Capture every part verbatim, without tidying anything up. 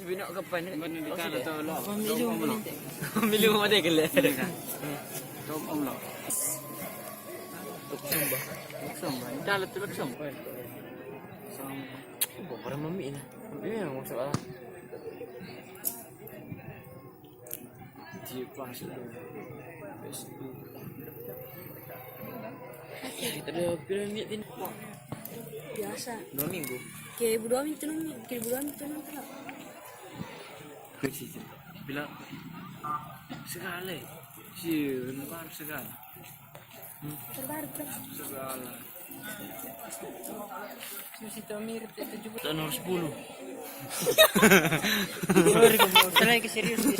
Bino kapan ni? Bino di kala tu lo. Pemilu mo ni. Pemilu mo ni kele. Tom om lo. Luksong ba? Luksong ba? Kala tu luksong. Ba para mami na. Mami na mo sa. Di pa sa. Kita dah pira minit ni. Biasa. Dua minggu. Ke dua minggu tu, ke dua minggu tu. Bila segala. Si, baru segala. Terbaru terus. Segala. Susi Tomir, tujuh belas. Nomor sepuluh. Sorry, kau mau tanya ke serius ni.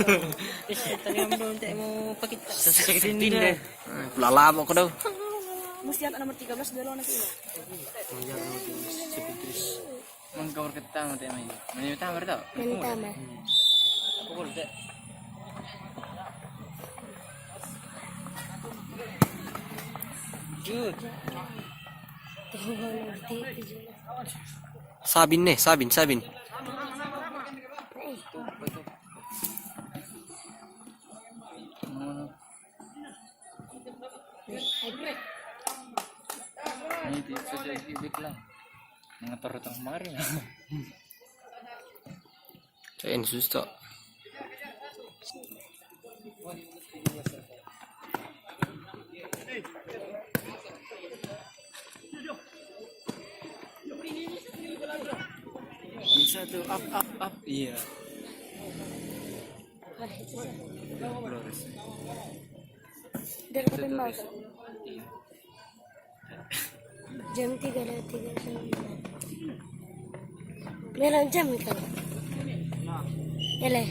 Eh, tanya om dong, tak mau pakai. Sakit deh. Pula lama kau dah. Mesti anak nomor tiga belas dulu nanti. Mengkawar ketang tema ini. Mana tambah tau? Mana tambah? Apa kau tak? Jut. Sabin ni, Sabin, Sabin. Ini di sudah hidup lah. Ngatur tang mari. En susto. Bisa tu, up, up, up. Iya. Flores. Dari kapan mau? Iya. Jam tiga lewat tiga puluh sembilan. Meron jam itu. Ele.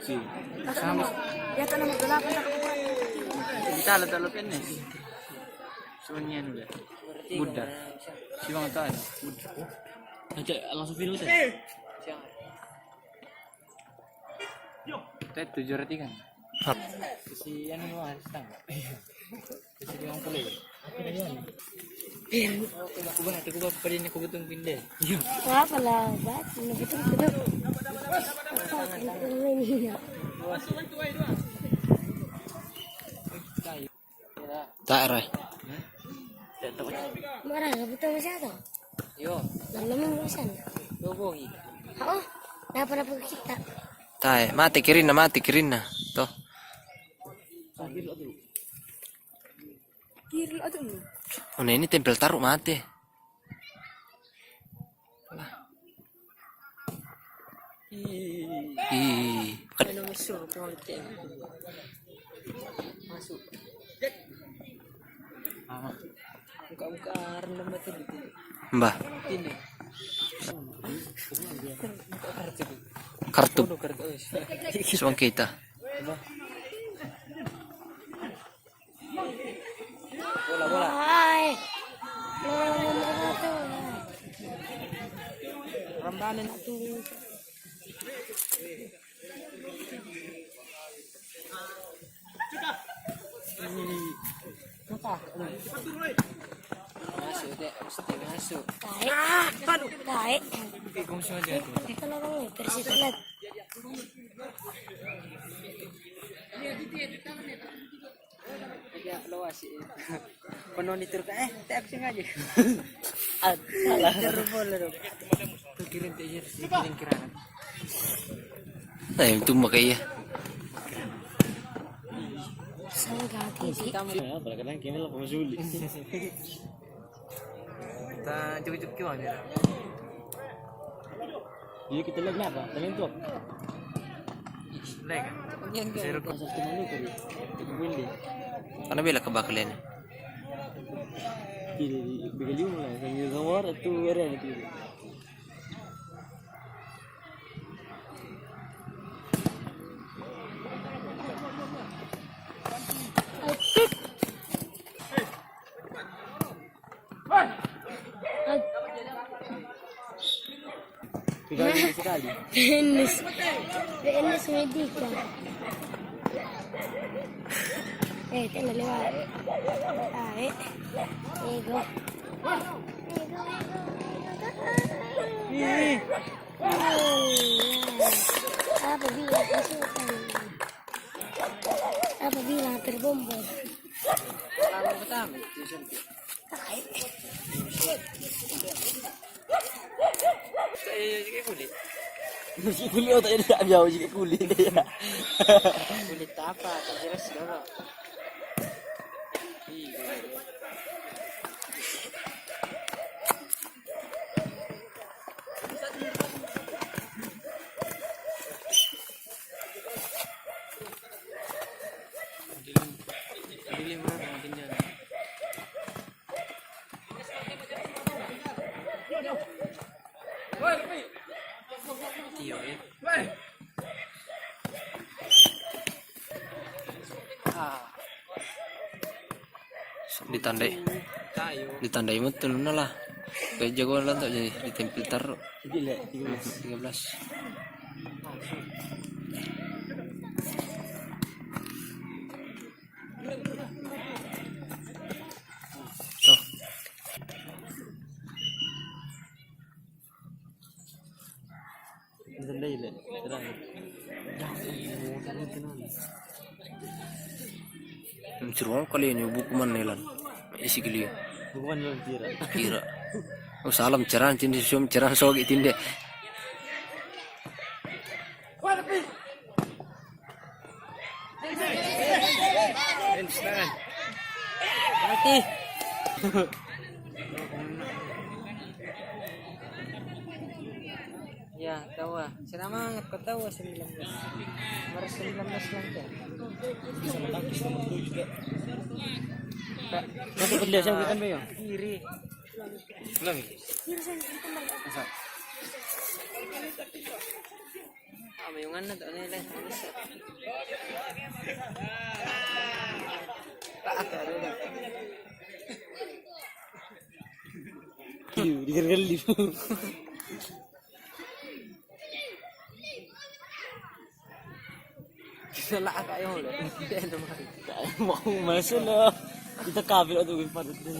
Si. Sama. Ya, tanah magdala pa sa kabubuhan. Hindi talo-talo ka na eh. So, niyan ulit. Buddha. Si mga tao, Buddha. Aja, langsung film teh. Teh tujuh rati kan? Hah. Kasi ano mo, alis lang. Kasi di mo pala eh. Ako na yan. Pero, okay, aku ba, aku ba, pwede na kubutong pinde. Wala pala, ba't? Nabutong ko daw. Tayo. Tayo. Mara, nabutong mo siya to. Yo. Nalaman mo siya. Yo, boy. Oo. Napa na pagkita? Tayo, mati, kirin na, mati, kirin na. To. Kiri lo atu. Una ini tempel taru mate. Lah. Ih. Ih. Ano mo sure kung ano tayo? Masuk. Ama. Buka-buka karena mati dito. Mbah. Ini. Buka kartu. Kartu. Ano kartu? Oh, siya. Suang kita. Mbah. Bola, bola. Ay. Rambanan tu. Apa? Masuk, Dek. Mesti masuk. Tae. Ah, aduh. Tae. Oke, kau masuk aja tu. Kita lorong ni, terus itu lihat. Iya, lo asik. Penuh diturunkan. Eh, tak action aja. Ah, salah. Terus bola dong. Kirim tak iya, kirim kirangan. Nah, itu makanya. Sangat hati. Ya, pada kadang kami lah pemasuli. Ta cukup-cukup kiwan ya. Jadi kita lag na apa? Talentok. Lag. Yan, yan. Zero. Pasal cuma lu tadi. Buin deh. Ano ba ila kabakal yan? Jadi, bigyan mo lang. Sa yung gawar, at two, where are you? Sekali. P N S. P N S Medika. Eh, tena lewat. Ah, eh. Ego. Ego, ego, ego. Ih. Oh, iya. Apa bilang? Apa bilang terbombar? Lawan pertama. Saya, saya kulit. Masih kulit otak ini tak biar masih kulit. Kulit apa? Tak jelas dulu. Iya. Dilim, dilim mana mungkin dia? Iyo, ya. Ah. Ditandai, ditandai betul lah. Kayak jagoan lah tuh jadi ditempel taruh. Jadi lah, tiga belas. Tiga belas. Tuh. Sandai le, terang. Mencuru kali ini buku mana lan? Isi kali. Buku mana lan kira? Kira. Oh, salam ceran, cindi suam ceran sogi tinde. Mati. Ya, tawa. Senang banget kau tawa sembilan belas. Nomor sembilan belas nanti. Bisa menangkis nomor tujuh juga. Kak, nanti beli saya bukan, Bang, ya? Kiri. Belum. Masa? Ah, mayungan na to, ano yun, eh? Iyo, digergel di. Salah kayo, lo. Mau masuk lo. Kita kabel atau gimana tuh?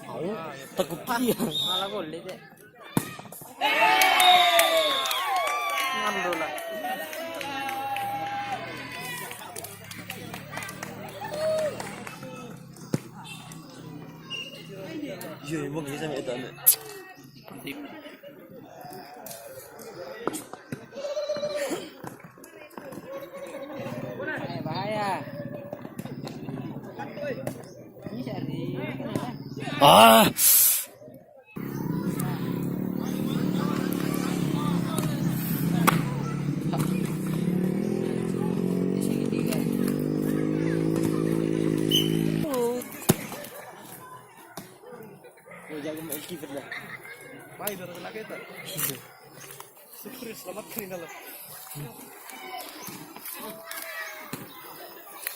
Au, takut iya. Malah gol deh. Ngam dola. Iya, emang bisa itu anak. Eh, bahaya. Ini sehari. Ah. Segitiga. Oh, jago main kiper dah. Baik, baru kena kita. Syukur selamatkan ini lah.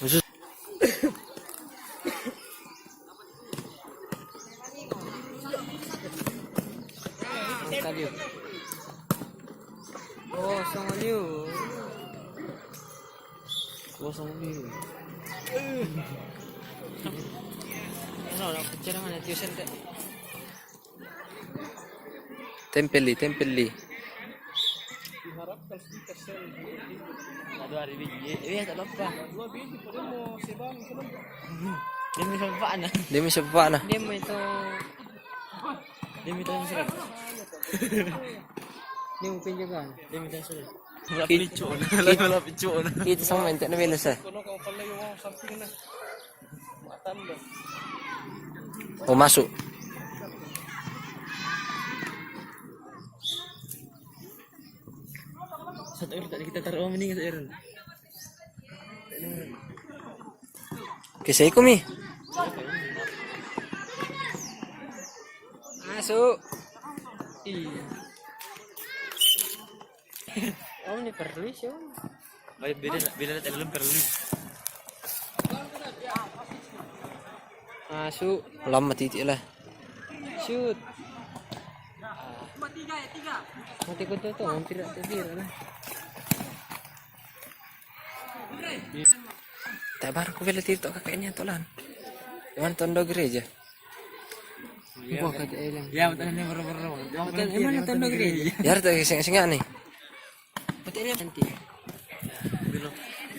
Khusus. Angkat yuk. Oh, sama yuk. Kosong ni. Ano, nak picture mana tuition tak? Tempel li, tempel li. Aduh, hari ini. Eh, tak lupa. Dia main siapa nak? Dia main siapa nak? Dia main tu. Dia main tu. Dia main tu. Wala picture na. Wala picture na. Kita sama minta na melos eh. Oh, masuk. Sa tayo kita taruh mending sa Aaron. Kasi ko mi. Masuk. Iya. Oh, ini perlu sih. Baik, bila bila ada belum perlu. Masuk. Lama titik lah. Shoot. Mati ko to, to, hampir tak tira na. Tak baru ko bela tira to kakaknya to lan. Cuman tondo gereja. Buah kata elang. Ya, betul ni baru-baru. Betul, emang tondo gereja. Ya, tak sing-sing ni. Pati niya nanti. Dulu,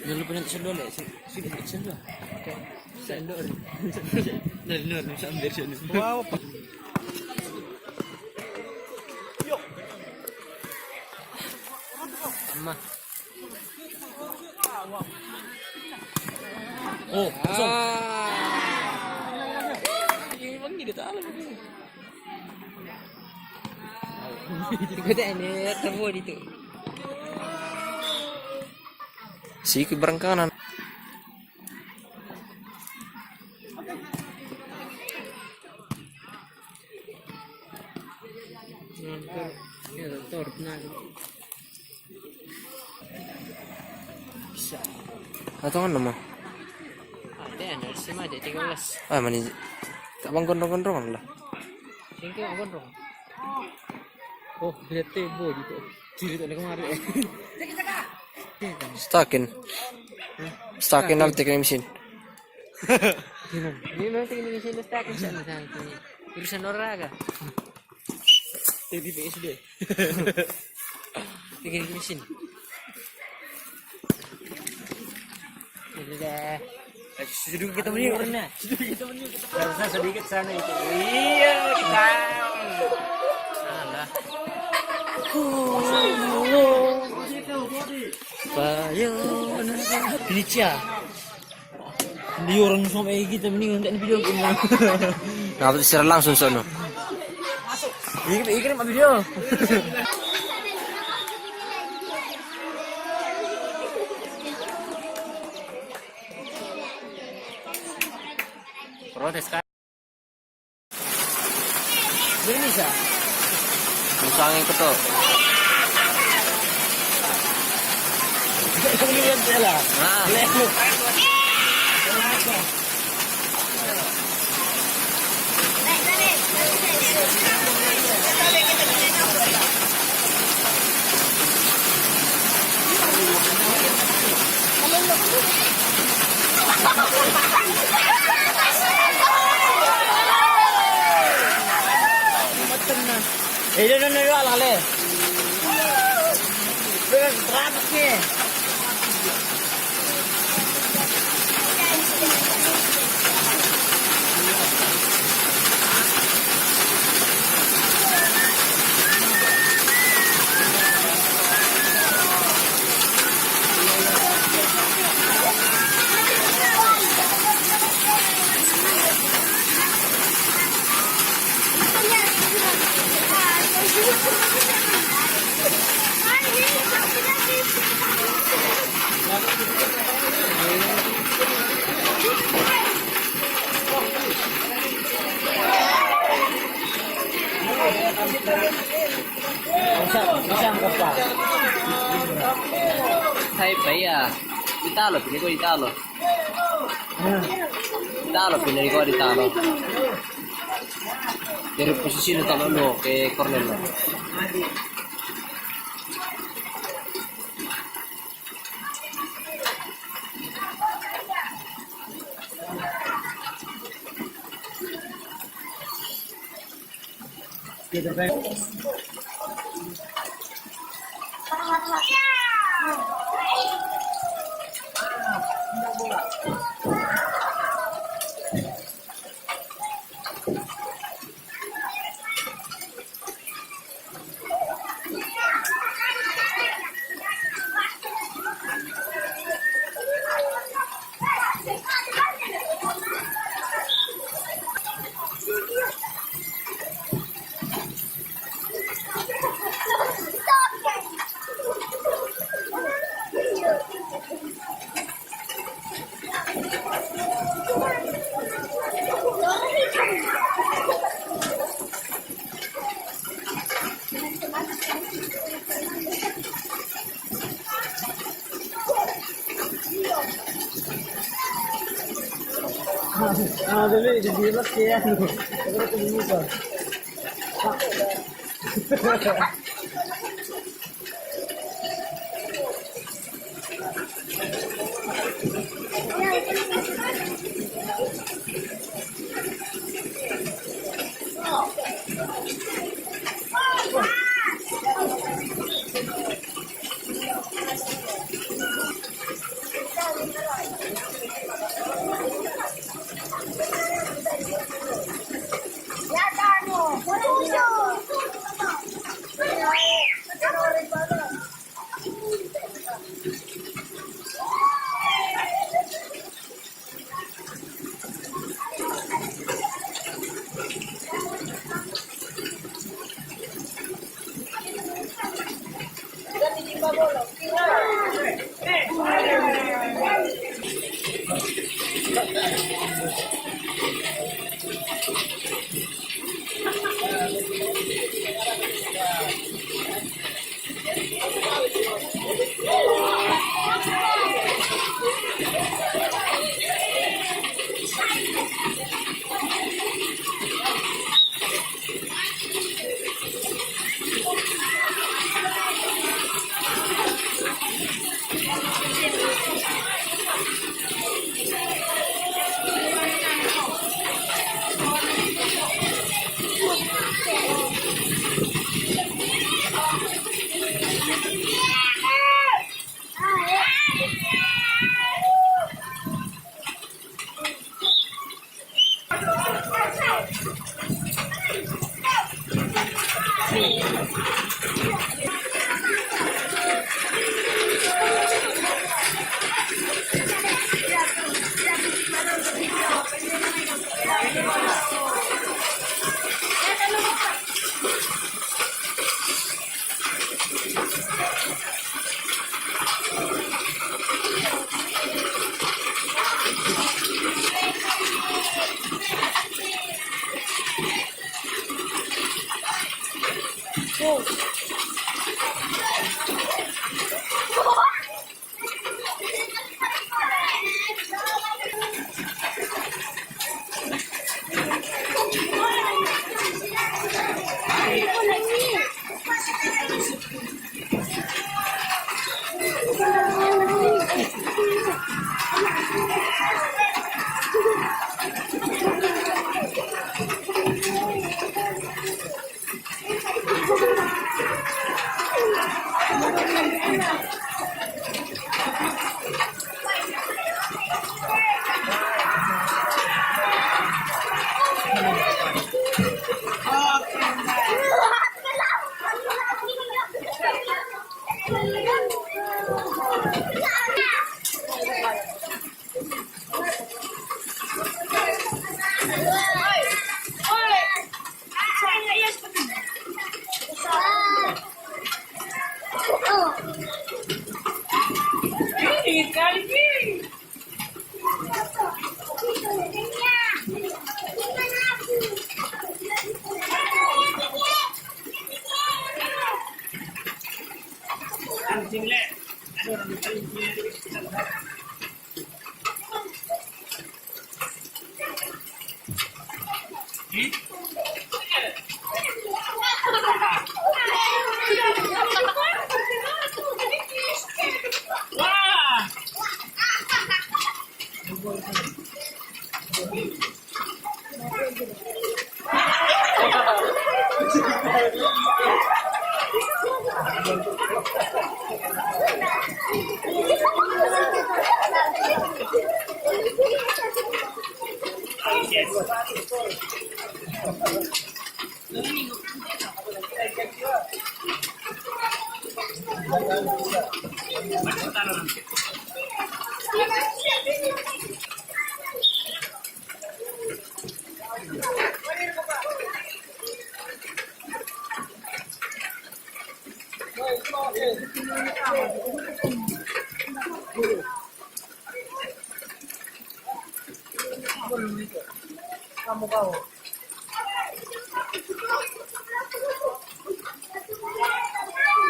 dulu pa niya sundol eh. Sundol, sundol. Sundol. Sundol, sambil sundol. Wow, pa. Ama. Oh, kosong. Ah. Yung ibang hindi talo. Ikutin, eh, tabo dito. Sige, barangkanan. Yan, tor. Yan, tor. Na. Bisa. Atau kan nama? Ada, ada. Sima ada tiga belas. Ah, mana? Tak bang gondrong-gondrong lah. Singkir gondrong. Oh, bete bo gitu. Cerita ni kemarin. Stakin. Stakin na teknik mesin. Ini nanti ini mesin stakin sana sana. Urusan olahraga. Jadi P S D. Teknik mesin. Jadi deh. Eh, sudah kita meniup. Sudah kita meniup. Harusnya sedikit sana itu. Iya, kita. Salah. Payo na. Pinicha. Hindi orang sama eh kita meniup, hindi video ko na. Dapat sira langsung sono. Ini ini video. Protes ka. Bisa. Musangin ko to. Hindi yan sila. Ah. Eh, no, no, no, no, alale. Pero, traffic eh. Hai, Baya. Di talo, pili ko di talo. Di talo, pili ko di talo. Dari posisi lo talo lo, ke corner lo. Ah, dali, di bilas kaya ano. Pero tumingin ka.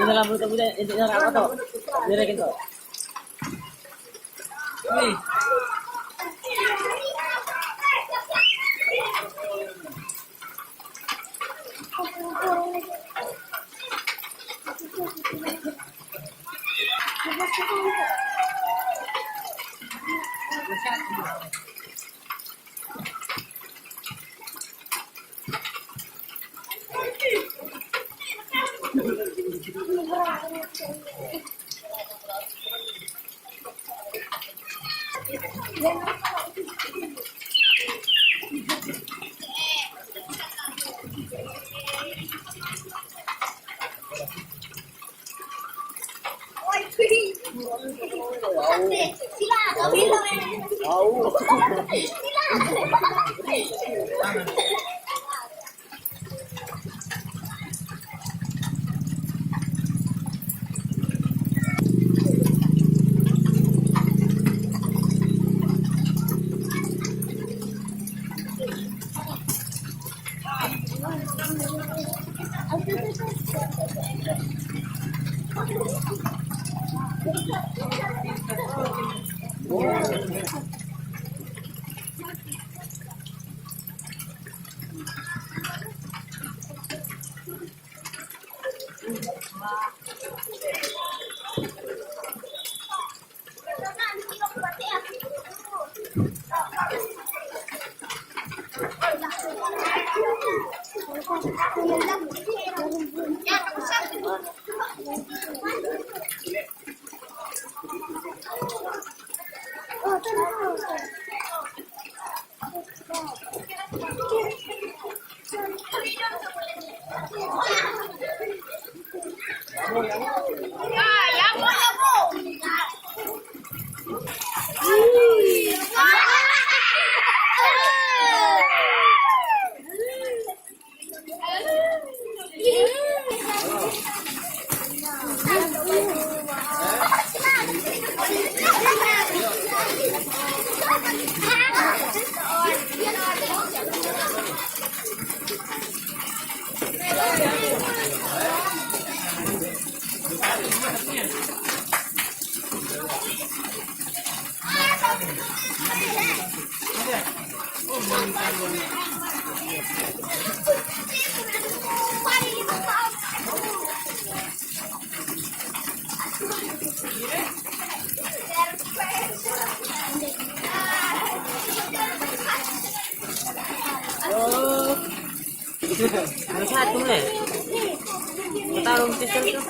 Ito na lang, buto, buto. Ito na lang ako to. Dire ito. Uy. Ano sa atin eh? Matarong pistol to.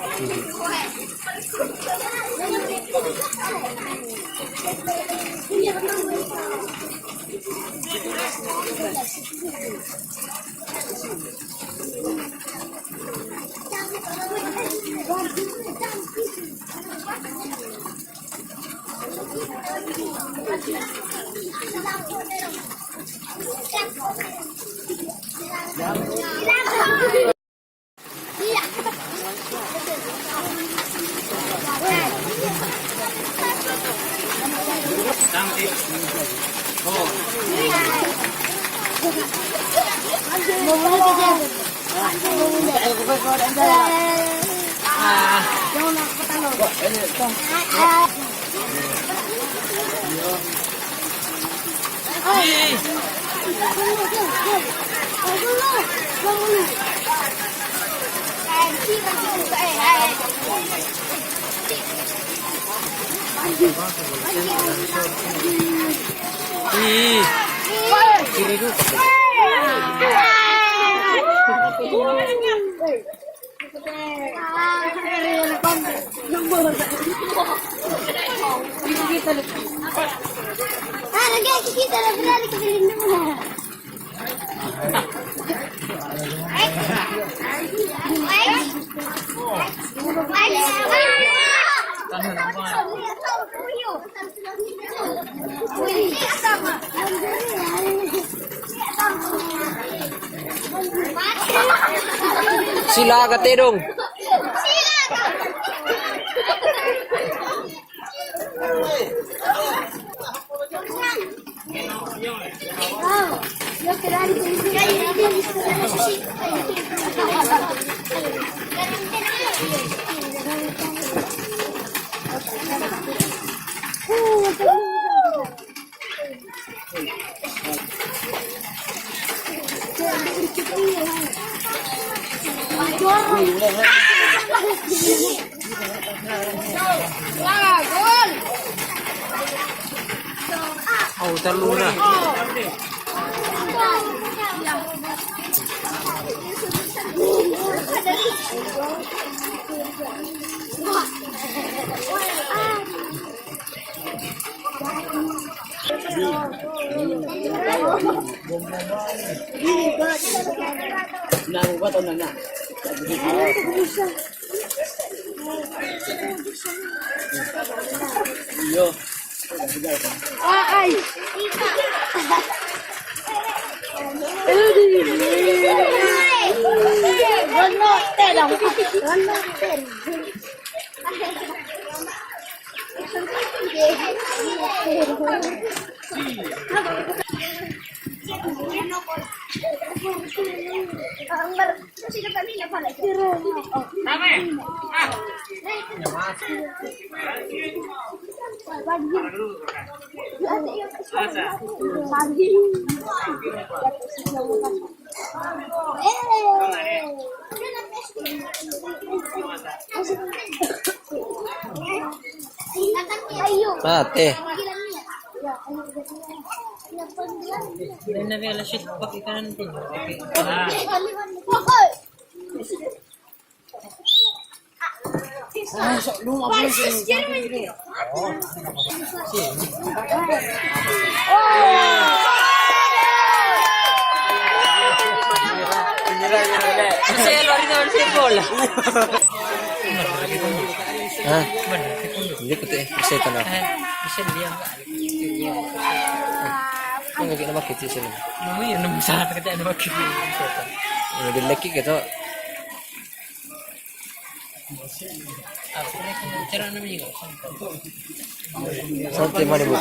Sila ka, Tedong. Oh, telu lah. Nah, buat orang nak. Iyo. Ay. One note ten lang. One note ten. Mate. Ini na pala shoot back ikan din. Ah, so, luma po yung Kasi, ano, ano, ano, ano, Ha? Hindi ko ti, kasi ito na. Kasi hindi ang Ang lagi na makita sila. Ano yun? Nung sa akin, ano makita? Ano din lagi ka to? Tira naman yung Sante Malibu.